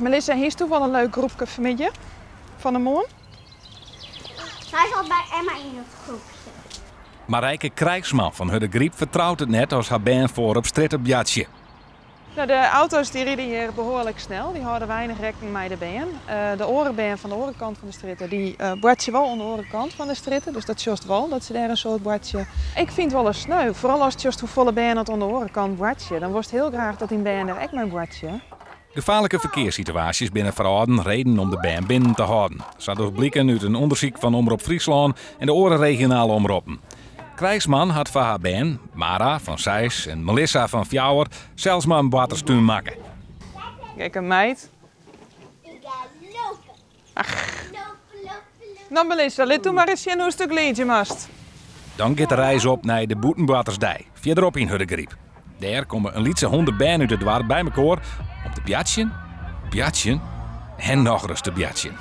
Melissa, hiest wol in leuk groepke fan 'e middei? Fan 'e moarn? Sy sit by Emma yn it groepke. Marijke Krijgsman fan Hurdegaryp fertrout it net as har bern foar op strjitte boartsje. Nou, de auto's dy ride hjir behoarlik snel. Dy hâlde weinich rekken mei de bern. De oare bern fan de oare kant fan de strjitte, dy boartsje wol oan de oare kant fan de strjitte. Dus dat sjochst wol, dat se dêr in soad boartsje. Ik fyn it wol ris sneu. Foaral ast sjochst hoefolle bern dat oan de oare kant boartsje. Dan wolst hiel graach dat dyn bern dêr ek mei boartsje. Gefaarlike ferkearssituaasjes binne foar âlden reden om de bern binnen te hâlden. Sa docht bliken út in ûndersyk fan Omrop Fryslân en de oare regionale omroppen. Krijgsman hat foar har bern, Mara fan 6 en Melissa fan 4, sels mar in boarterstún makke. Gekke meid. Ik ga lopen. Ach. Lopen, lopen, lopen. No Melissa, lit doe mar ris sjen hoe'tst gliidzje moatst. Dan giet de reis op nei de bûtenboartersdei, fierderop yn Hurdegaryp. Dêr komme in lytse 100 bern út it doarp by mekoar om te boartsjen, boartsjen en nochris te boartsjen.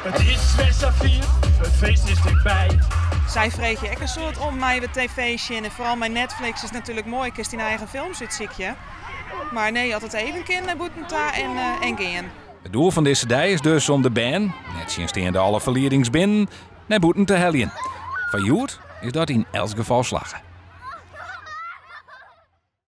It is wer safier, it feest is derby. Sy freegje ek in soad om mei de tv sjen en foaral mei Netflix is natuerlik moai, kinst dyn eigen films útsykje. Mar nee, as it even kin, nei bûten ta en gean. It doel fan dizze dei is dus om de bern, nettsjinsteande alle ferliedings binnen, nei bûten te heljen. Foar hjoed is dat yn elts gefal slagge.